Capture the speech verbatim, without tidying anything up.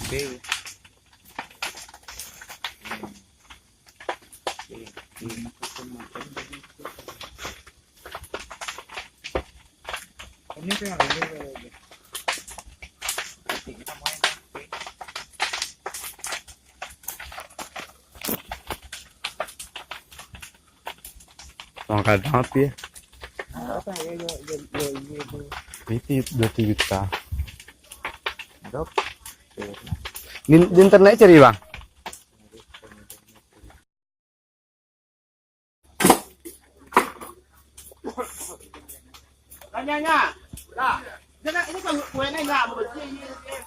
Oke. Ini tuh yang ini. Uang kadang api ya. Apa ya, ya, ya, ya, ya, itu. Itu dua puluh juta. Dok. Di, di internet cari, Bang. Tanyanya, lah, jangan, ini kan kuenya nggak mau bersih, ini, ini.